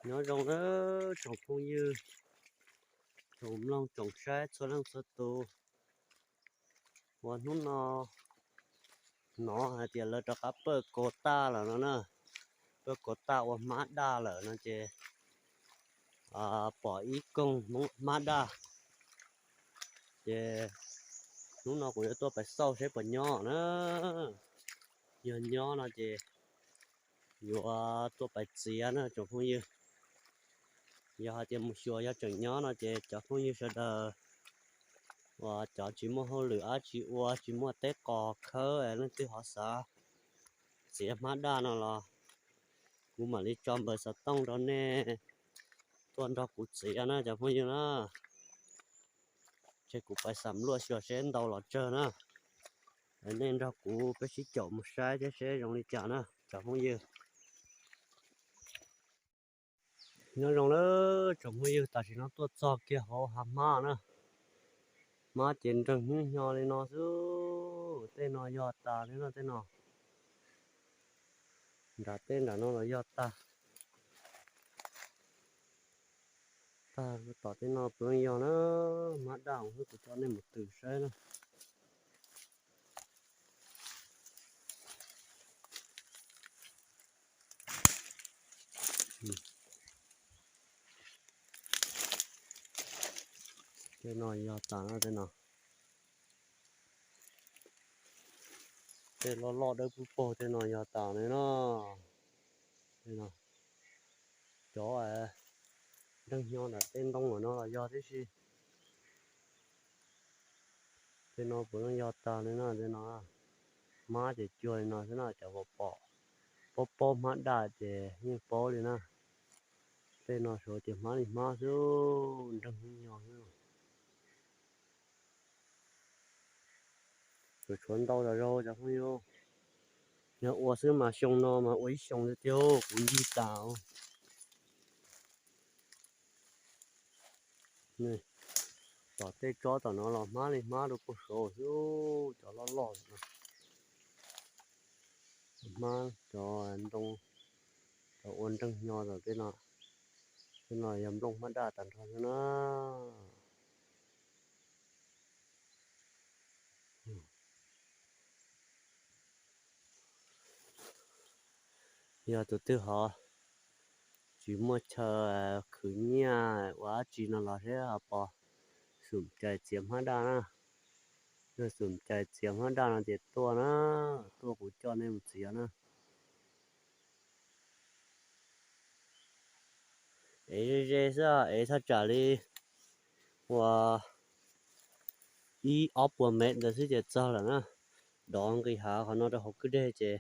Nyob zoo nawb tsoom phooj ywg, tsoom mloog tsoom saib txhua leej txhua tus. Ua hnub no hnov hais tias lawv rov qab pawj kaus tag lawm no na, pawj kaus tag ua hmab daj lawm no ces pom ib koog hmab daj. Ces hnub no kuv yuav tuaj pais xauj saib puas nyob na. Yog nyob no ces yuav tuaj pais txiav na tsoom phooj ywg. Yog hais tias mus xyuas yog tseem nyob no ces cov phooj ywg sawv daws uas cov tsis muaj hauj lwm dab tsi ua, tsis muaj teb qos khawb es leej twg ho xav txiav hmab daj no los kuv mam li tso npawb xov tooj rau nej tuaj nrog kuv txiav na cov phooj ywg na. Ces kuv pais xam luaj xyuas seb ntau los tsawg na. Nej nrog kuv peb sib caum mus saib thiab seb zoo li cas na cov phooj ywg. Nyob zoo lawm tsoom phooj ywg, tam sim no tuaj txog kiag hauv hav hmab na. Hmab ces nreeg hnub hnyo li no xwb. Tej no yog tas li no, tej no nram tej nram no los yog tag. Tag tom tej no puav leej yog na. Hmab daj xwb, kuv coj nej mus twm saib na. Tej no yog tas na, tej no. Tej loj loj dawb paug paug tej no yog tas li na. Tej no, cov nreeg hnyo ntawm tej ntoo no los yog tib si. Tej no puav leej yog tag li na, tej no. Hmab ces cuag li no xwb na, cov uas pom paub paub hmab daj ces yeej paub li na. Tej no suav ces hmab li hmab xwb, nreeg hnub hnyo xwb. Tshuav tshuav ntau tas zog cov phooj ywg. Yog ua xwb mas xyoo no mas ua ib xyoo tiag tiag kuv ncig tas. Tom tej tsob tom no los hmab li hmab rau puag saud xwb, cov loj loj no. Hmab cov ntoo, cov ua nreeg hnyo tom tej no, tej no yog nplooj hmab daj tag nrho xwb na. Yog tus twg ho tsis muaj chaw khwv nyiaj ua dab tsi no los seb ho pom xum cais txiav hmab daj na. Yog xum cais txiav hmab daj no ces tuaj na, tuaj kuv coj nej mus txiav na. Ev ze ze xwb, ev thaj tsam li uas ib ob puas mev ntawd xwb ces txog lawm na. Dov nqis hav qhov no rau hauv kwj deg ces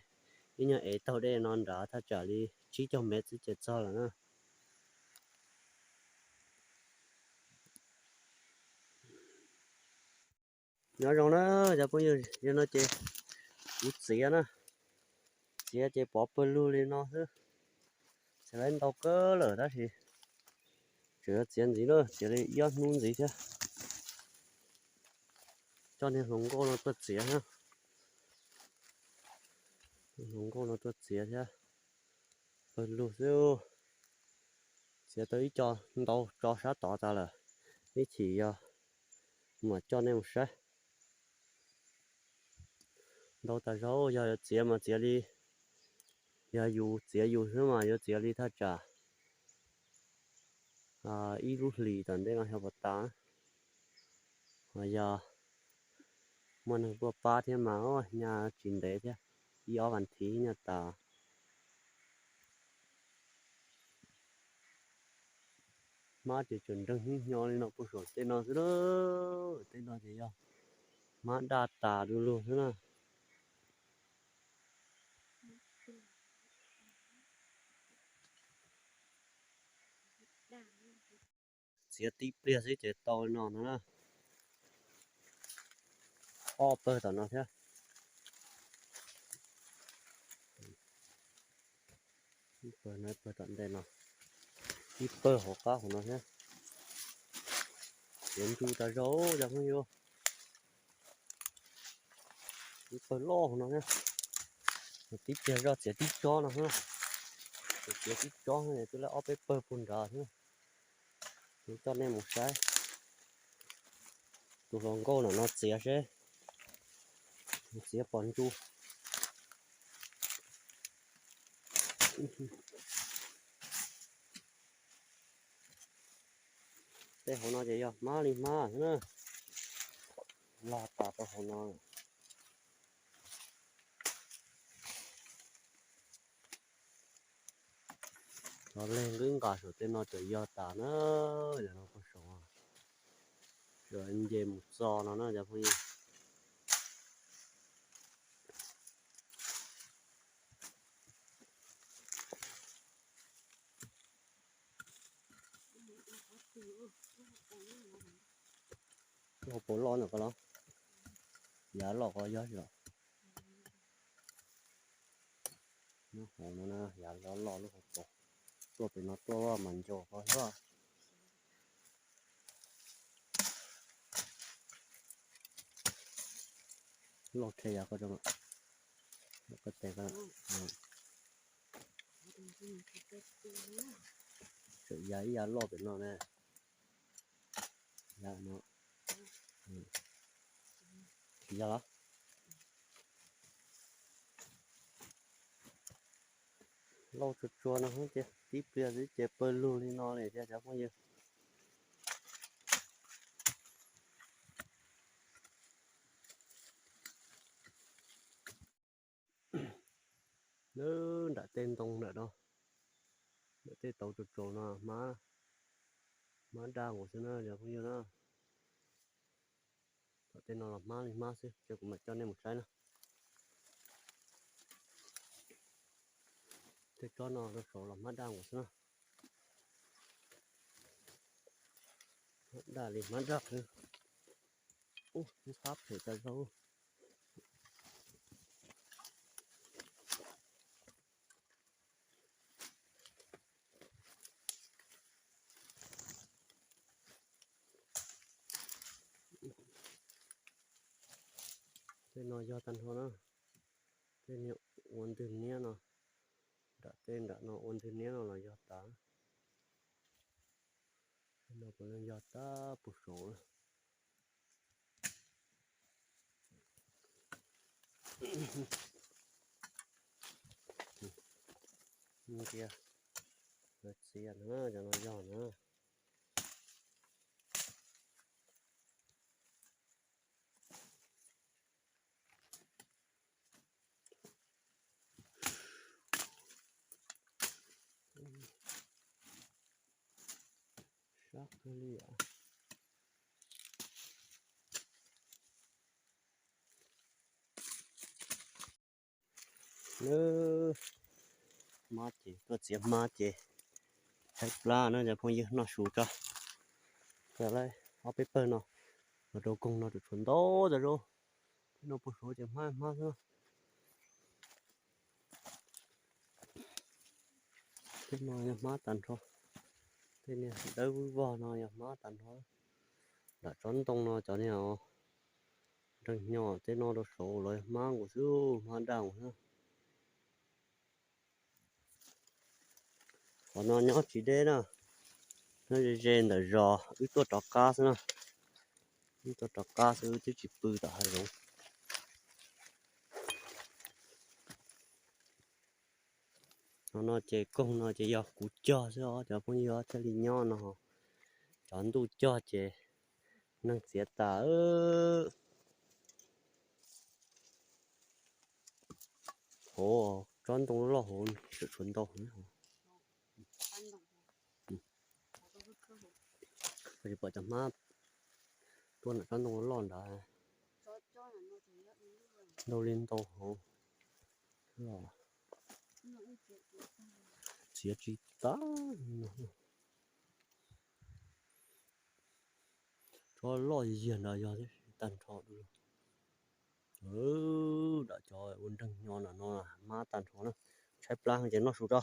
ib nyuag ev taug dej no nrad thaj tsam li tsib caug mev xwb ces txog lawm na. Nyob zoo na cov phooj ywg, yog no ces kuv txiav na, txiav ces pov pawg lug li no xwb. Txiav lawv ntau kawg lawm tab sis tseem yuav txiav ntxiv na, txiav li ib ob hnub ntxiv thiab. Coj niag hluas nkauj no tuaj txiav thiab, hluas nkauj no tuaj txiav thiab. Pawg lug xwb, txiav tau ib co ntau tso sab tod tas lawm, ib chim yog mam coj nej mus saib. Ntau tas zog, yog yuav txiav mas txiav li, yog yus txiav yus xwb mas yuav txiav li thaj tsam ib lub hlis tom ntej no xyov puas tas. Ho yog muaj neeg tuaj pab thiab mas nyaj tsis ntev thiab, ib ob vas thiv nyaj tas. Hmab ces tseem nreeg hnub hnyo li no puag saum tej no xwb na. Tej no ces yog hmab daj tas du lug xwb na. Txiav tib pliag xwb ces tau li no no na. Ob pawg tom no thiab. Ib pawg no, ib pawg tom ntej no, ib pawg hauv qab hauv no thiab. Txiav ntsu tas zog cov phooj ywg. Ib pawg loj hauv no thiab. Tib pliag zoj txiav tib tsob no xwb. Txiav tib tsob twb lawv ob peb pawg puag nrad xwb. Kuv coj nej mus saib tus hluas nkauj no no txiav seb txiav pom ntsus. Tej hauv no ces yog hmab li hmab xwb na. Log tas rau hauv no. Cov leg nqwb nqa saum tej no tseem yog tas na, yog no puag saud, tseem nce mus txo no na cov phooj ywg. Lub hauv paus loj ntawm ko los, yav loj ko yog tsis los. Nyob hauv no na, yav loj loj lub hauv paus, tuaj pem no tuaj mas nco ko thiab. Loj khe yav ko, ko tes ko. Tseem yav ib yav loj pem no na. Yav no, tsis yog los? Lauj tsuag tsuag no ces tib pliag xwb ces pawg lug li no li thiab cov phooj ywg. Lawv nram tej ntoo ntawm no, nram tej tauv tsaus tsaus no hmab, hmab daj nkaus xwb na cov phooj ywg na. Tom tej no los hmab li hmab xwb, ces kuv mam coj nej mus saib na. Tej tsob no rau saud los hmab daj nkaus xwb na. Hmab daj li hmab daj xwb. Ub, ib phab phem tas zog. Tej no yog tag nrho na. Tej niag ua ntwg niab no, nram tej nram no ua ntwg niab no los yog tas. Tej no puav leej yog tag puag saud na. Ntsia, lawv txiav na, cov no yog na. Sab kawg li os. Lawv hmab ces tuaj txiav hmab ces tshaib plab na cov phooj ywg, noj su tso. Ob peb pawg no los rau koog no tseem tshuav ntau tas zog. Tej no puag saud ces hmab hmab xwb. Tej no yog hmab tag nrho. Tej niag dawb vog no yog hmab tag nrho. Nram tsob ntoo no cov niag nreeg hnyo tej no rau saud los yog hmab nkaus xwb, hmab daj nkaus xwb. Qhov no nyob tsis deb na, nyob ze ze ntawm zos, wb tuaj rov qab xwb na. Wb tuaj rov qab xwb, wb twb tsis pw tom hav zoov. Qhov no ces koog no ces yog kuv cog xwb os cov phooj ywg, thiaj li nyob no. Cov ntuj cog ces neeg txiav tas. Hauv tsob ntoo loj hauv tseem tshuav ntau. Tsis pom cov hmab tuaj nram tsob ntoo loj nrad. Ntau li ntau hauv. Txiav tsis tag. Tsob loj yiag nrad yog tag nrho. Dam cov ua nreeg nyo nram no hmab tag nrho na. Tshaib plab ces noj su tso.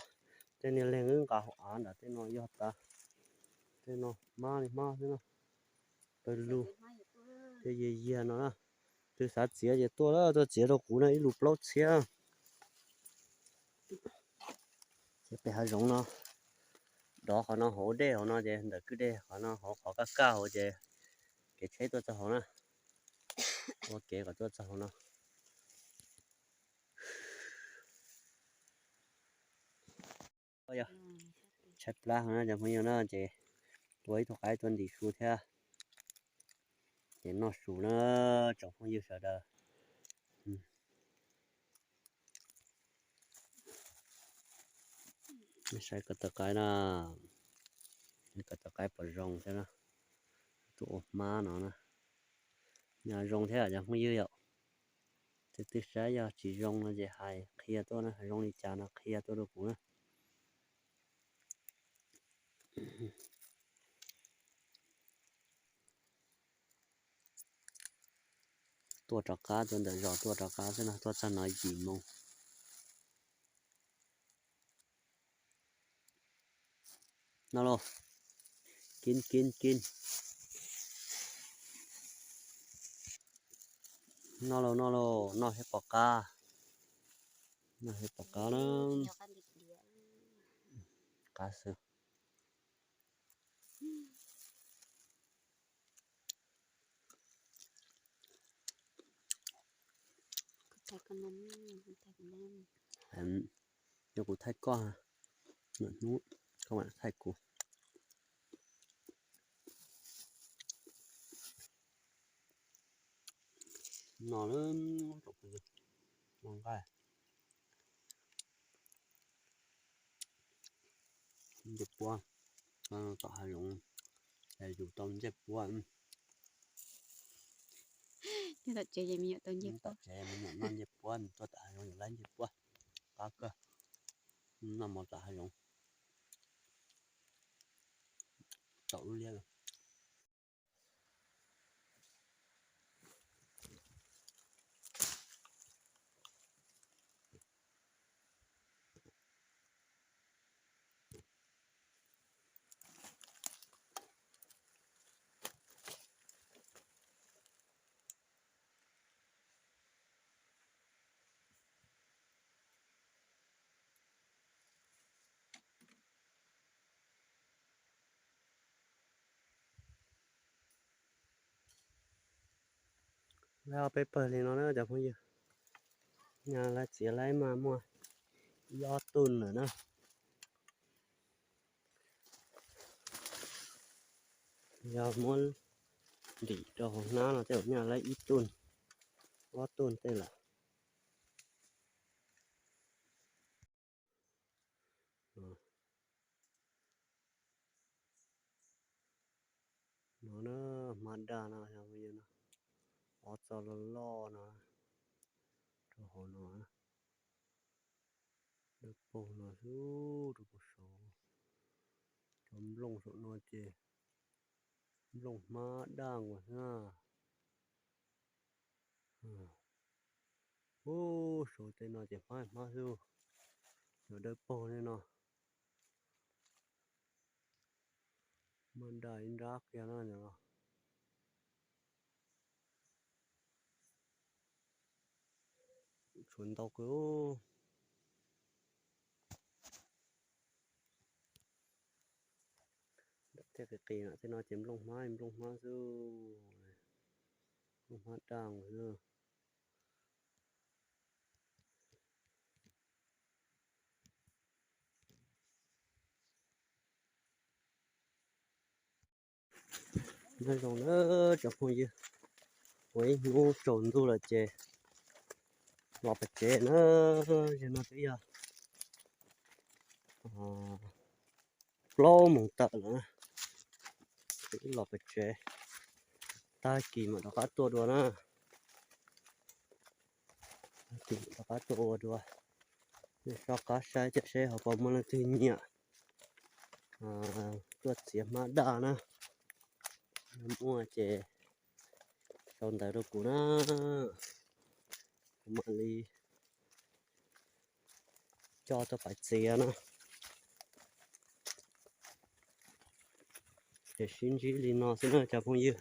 Tej niag leeg wb nqa hauv av nram tej no yog tas. Tej no hmab li hmab xwb na. Pawg lug tej yiag yiag no na. Twg xav txiav ces tuaj, tuaj txiav rau kuv na, ib lus plaub txhiab. Pem hav zoov no, dov qhov no hauv dej hauv no ces ntawm kwj dej qhov no hauv qhov kaj kaj hauv ces kev tsheb tuaj txog hauv na. Ua kev kom tuaj txog hauv no. Tshaib plab hauv na cov phooj ywg na ces tua ib tug qaib tua ntim su thiab ces noj su na tsoom phooj ywg sawv daws. Saib ko taw qaib na, ko taw qaib pom zoo thiab na, tuaj ua hmab no na. Nyaj zoo thiab cov phooj ywg yom. Tus twg saib yog tsis zoo no ces hais qhia tuaj na, zoo li cas no qhia tuaj rau kuv na. Tuaj rov qab, tuaj ntawm zos tuaj rov qab xwb no, tuaj txog no yim moos. Noj lauj, kin kin kin. Noj lauj, noj lauj, noj thiab pom qab. Noj thiab pom qab na. Qab xwb. Yog kuv thaij koj, hnub koj mam thaij kuv. No, nqaij, ncej puab, tom hav zoov, yus tau ncej puab. Tom tsev me nyuam noj ncej puab, tuaj tom hav zoov yus laib ncej puab, qab kawg. Noj mov tom hav zoov, tom lub liab. Laib ob peb pawg li no na cov phooj ywg. Nyaj laib txiav laib mas muaj ib ob tug lawm na. Yog muab ntim rau hauv hnab no tej zaum nyaj laib ib tug, ob tug tej lawm. No na, hmab daj no, ob txoj loj loj no, rau hauv no, dawb paug no xwb rau puag saud. Cov nplooj saum no ces nplooj hmab daj nkaus xwb na. Ub, saum tej no ces hmab hmab xwb, cov dawb paug li no. Hmab daj ib nrab kiag na. Tshuav ntau kawg. Tej qis qis tej no ces nplooj hmab nplooj hmab xwb, nplooj hmab daj xwb. Nyob zoo na cov phooj ywg, ua ib hnub tsaus ntuj lawm ces los pem tsev na. Yog no twb yog plaub moos tawm lawm na, twb los pem tsev. Tag kis mam rov qab tuaj dua na. Tag kis mam rov qab tuaj ua dua. Nej soj qab saib thiab seb ho puas muaj leej twg nyiam tuaj txiav hmab daj na. Muaj ces sau ntawv rau kuv na, kuv mam li coj tuaj pais txiav na. Ces sib ntsib li no xwb na cov phooj ywg.